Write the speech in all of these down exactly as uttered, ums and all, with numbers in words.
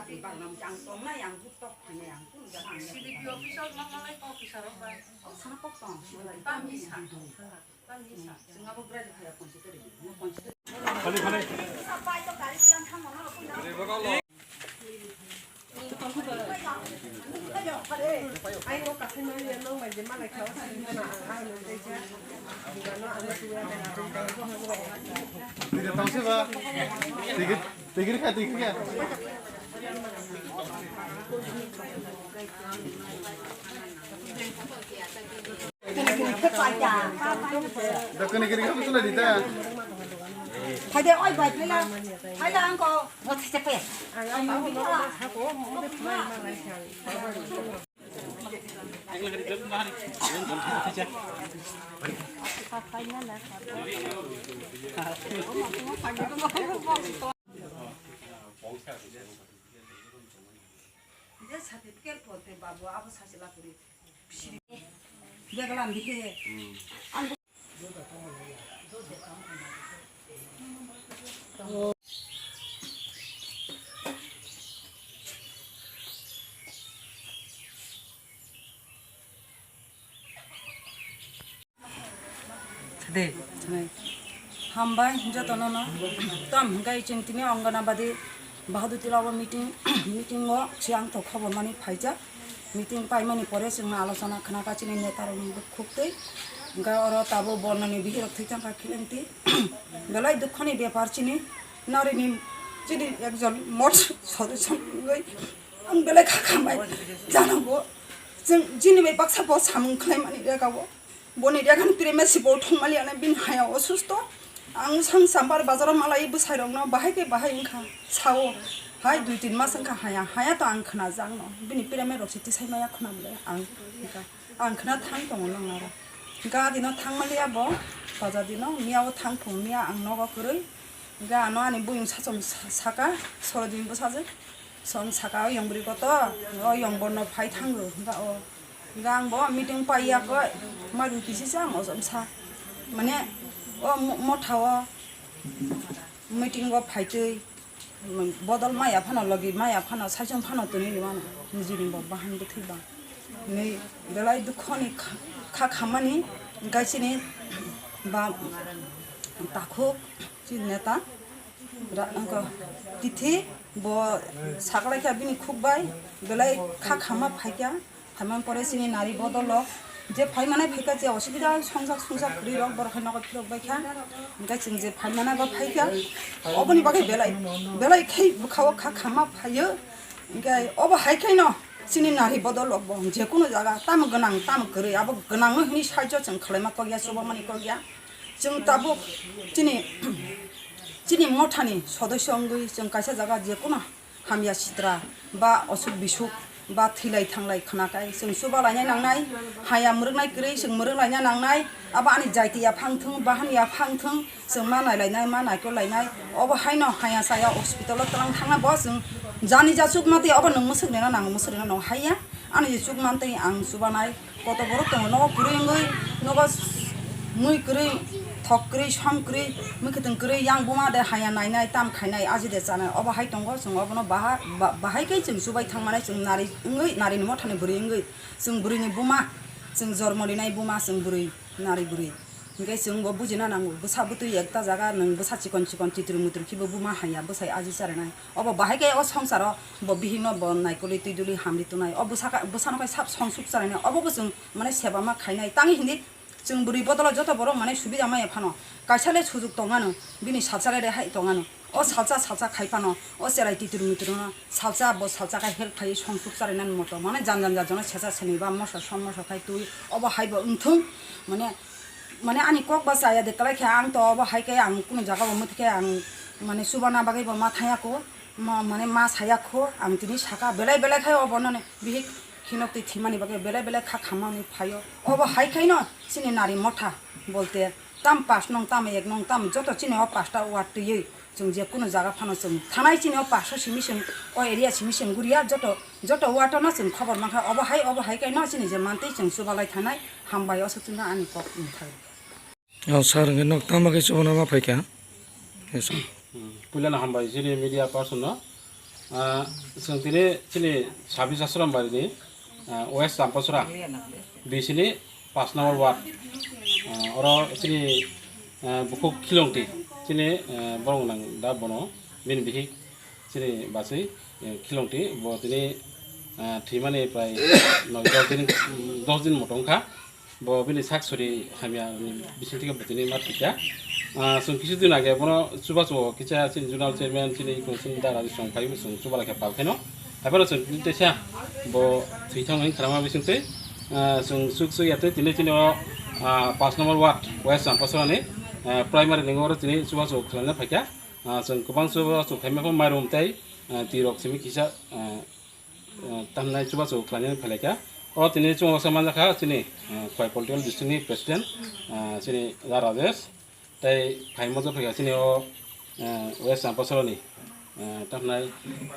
Ang tongnai, ang buk tok phainai, ang kunu jaga ang C D P office o ma malai kok kisa rok bai. O sana kok tong, malai tamni sa. Tamni sa. Chwng abo bwrajak phai concentrate, concentrate. Khali, khali. Tigir, tigir kha, tigir kha. Dokoni kiri kha, bwswlai di ta. Phaide, oi bai, phaila. Phaila angko. Bo these pe. Certificate photo babu abo sachi lapuri. Beglam dikhe. De. Hambai jotono no. Tam hwnkhe chwng tini Anganabadi Bahadur Tila o meeting, meeting o se ang to khobor mani phaijak. Meeting paimani pore chwngno alochona khna kha chini neta rokni bukhuktwi. Hwnkhe oro tabuk Bornoni bihirok thwi thangkha khilengtwi. Belai dukhoni bepar chini narini chini ekjon mot sodosyo wngwi ang belai kha khamai jana bo. Chwng chini bai baksa bo samung khlaimani rega o. Boni rega ni pire mesi bo thwngmali ani bini haya osusto. Ang sang sambar bazaro malai bwsai rokno bahai khe bahai wngkha sao. Hai dui tin mas wngkha haya, haya to ang khna jak no. Bini pire me rok se tisai maya khna bwle ang wngkha. Ang khna thang tongo nang aro. Ga dino thang mali abo, baza dino miya o thang thung miya ang nogo kwrwi. Ga ano ani buyung sachom sa-, saka, soro din bwsajwk. Som saka o yong bwrwi koto, o yong borno phai thango, ga o. Ga ang bo meeting pai ya koi, ma dun kisi sa mo som sa. Mane, o mo-, motha o meeting o phai twi. Bodol maya phano logi, maya phano saichung phano twnwi rwmano, nijini bo bahan bwthwi ba. Nwi belai dukhoni kha, kha khammani, gaisini ba takhuk, chini neta, ra-, wngkha tithi, bo saklaikha bini khuk bai, belai kha khamma phaikha. Tamang pore chini nari bodolo je phai mane phaikha, je osubida songsak songsak kwrwi rok borok hai nogo phirok baikha. Hingke chwng je phai mane bo phaikha, oboni bagwi belai belai khe bwkha o kha khamma phaio. Hingke obo hai khe no chini nari bodol rok bo je kunu jaga tamo gwnang tamo kwrwi abo gwnang no hini saijo chwng khwlaima kok ya, chubamani kok ya. Chwng tabuk chini chini mothani sodosyo wngwi chwng kaisa jaga je kunu hamya sitra ba osuk bisuk ba thwilai thanglai khwnakai chwng chuba lainai nangnai, haya mwrwknai kwrwi chwng mwrwk laina nangnai, abo ani jaiti yaphang thung, bahan yaphang thung, chwng ma nailainai, ma naikol lainai, obo haino haya chaya hospital o twlang thangna bo chwng jani ja chukma twi obo nwng mwswk rina nango, mwswk rina nango haiya ani je chukma twi ang chubanai. Koto borok tongo, nogo kwrwi wngwi, nogo mui kwrwi, thok kwrwi, som kwrwi, mwkhwtwng kwrwi, yang buma de haya nainai, tam khainai, aji de chanai. Obo hai tongo, chwng obono baha-, ba-, bahai khe chwng chubai thangmani, chwng nari wngwi, narini mothani bwrwi wngwi, chwng bwrwini buma, chwng jormo rinai buma, chwng bwrwi, nari bwrwi. Hingke chwng bo bujina nango, bwsa bwtwi ekta jaga nwng bwsa chikon chikon chitru mutru khibo buma haya, bwsai aji charinai. Obo bahai khe o songsaro bo bihikno bo naikolwi twi duli hamri tonai. O bwsaka-, bwsano khe sab songsuk charinai. Obo bo chwng mane seba ma khainai. Tangwi hindi chwng bwrwi bodolo joto borok mane subida maya phano. Kaisa le sujuk tongano, bini salsa le rehai tongano. O salsa, salsa khai phano, o cherai titir mitir no salsa bo salsa khai help khai songsuk charinani moto. Mane jan jan jan jano sesa seni ba moso som moso khai twi obo hai bo wngthung. Mane, mane ani kok ba chaya de kwlai khe ang to obo hai khe ang kunu jaga bo mwthikhe ang mane chubana bagwi bo ma thaya ko. Ma, mane ma saya kho, ang tini saka belai belai khai obo noni bihik khinok twi thimani bagwi belai belai kha khammani phaio. Obo hai khaino chini nari motha bolte tam pas nong, tam ek nong, tam joto chini o pasta ward twiwi chwng je kunu jaga phano chwng thanai chini o pasta simi chwng o area simi chwng guriya joto, joto ward no chwng khobor mankha. Obo hai, obo hai khaino chini je mantwi chwng chubalai thanai hambai o swk chwngno ani kok wngthai. O sir, hwnkhe nok tamo khe chubana ma phaikha? Yes, sir. Hmm. Puilano hambai chini media person no. Ah, chwng tini chini Sabis Ashram barini, ah, West Champasora, bisini pas number ward. Ah, oro chini, ah, bukhuk Khilongti, chini, ah, borok nang da bono, bini bihik chini bachwi, eh, Khilongti, bo tini, ah, thwimani prai noi dos din, dos din moto wngkha. Bo bini sak suri hamya ni bising tike bo tini ma thwikha. Ah, chwng kisi din age bono chubachu kisa chini zonal chairman chini council da raji song phaibo chwng chuba lakha pal khaino. Haiphano chwng tini teisa bo thwithang wng kharama bising twi, ah, chwng suk suk ya twi tini chini o, ah, pas number ward West Champasora ni, ah, primary ni oro tini chubachu khlaina phaikha. Ah, chwng kwbang chubachu khaima pho mairum tei, ah, twi rok simi kisa, ah, ah, tamnai chubachu khlainani phailai kha. O tini chwng osa manjakha chini, ah, Khwai Political District ni President, ah, chini Da Rajesh, tei phaima jokha kha chini o, ah, West Champasora ni, ah, tamnai,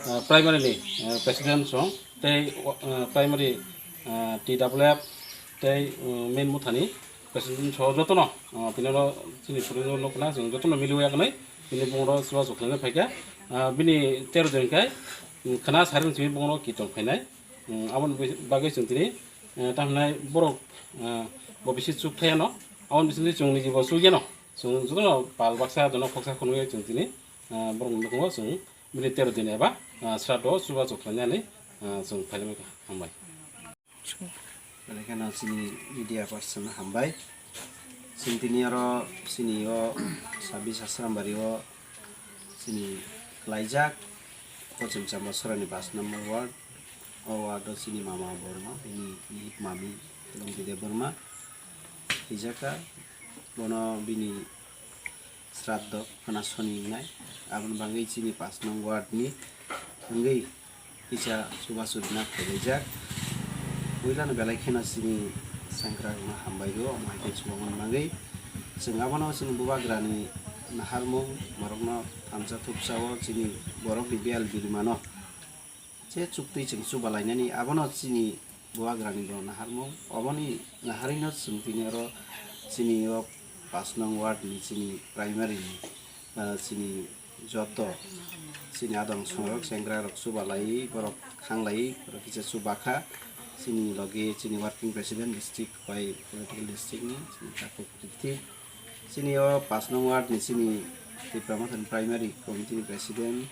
ah, Primary ni, ah, President song, tei, ah, Primary, ah, T W F, tei, ah, Main Muthani President so jotono, ah, tini oro chini phuringo nukna chwng jotono miliwi yagnai, tini bongro chubachu khlaina phaikha. Ah, bini tero din khai, um, khana saring simi bongro kitong phainai. Um, aboni bagwi chwng tini, eh, tamhinai borok, eh, bo bisi chuk thayano, aboni bisingtwi chwng niji bo chukyano. Chwng jotono pal baksa dono khoksa khunui chwng tini, eh, borok nukho chwng bini tero din eba, eh, sraddho chubachu khlainani, eh, chwng phailaimani kha. Hambai. Belai kheno chini media person no hambai. Chini tini oro chini o Sabis Ashram bari o chini klaijak Kochim Champasora ni pas number ward. O ward o chini mama Borma, bini bihik mami Longkide Borma. Hijaka bono bini sraddho khana soni wngnai. Aboni bagwi chini pas nong ward ni wngwi kisa chubachu rwna phailaijak. Puilano belai kheno chini sengkrak rokno hambai o, omo hai khe chubamani bagwi. Chwng abono chini bubagrani naharmung, borokno thansa thupsa o chini borokni biyal birimano je chuktwi chwng chubalainani abono chini bubagrani bo naharmung. Oboni naharino chwng tini oro chini o pas nong ward ni chini primary ni, ah, chini joto chini adong songrok sengkra rok chubalai borok khanglai borok kisa chubakha chini logi chini working president district bai political district ni chini Takhuk Prithi. Chini o pas nong ward ni chini Tipra Motha ni primary committee ni president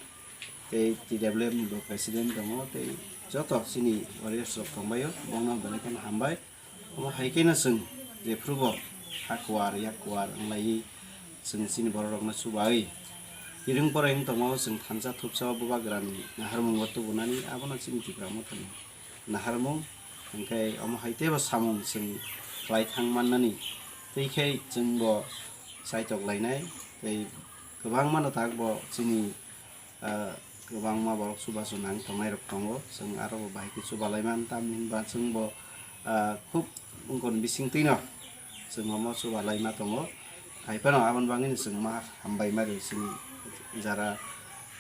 tei T W M ni bo president tongo, tei joto chini warriors rok tongbaio, bono belai kheno hambai. Omo hai kheno chwng jephrubo ha kuar yak kuar wnglaiwi chwng chini borok rokno chubai ring poroi wng tongo, chwng thansa thupsa o bubagrani naharmungo tubunani, abono chini Tipra Mothani naharmung, hwnkhe omo hai teibo samung chwng khlai thang mannani twi khe chwngbo saitok lainai, tei kwbangmano takbo chini, ah, kwbangma borok chubachu nang tongnairok tongo, chwng aro bo bahai khe chubalaimani, tamni hwnba chwngbo, ah, khub wngkon bisingtwino chwng omo chubalaima tongo. Hai phano aboni bagwino chwng ma hambai ma rw chini jara,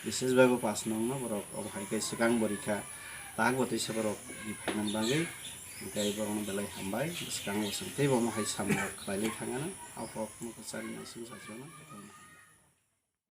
bises bai bo pas nongno borok obo hai khe swkang bo rikha, tak bo tei se borok ri phaimani bagwi, hwnkhe borokno belai hambai. Bwskango chwng teibo omo hai samung rok khlailai thangano, o kokno kwchari naising sajwkno.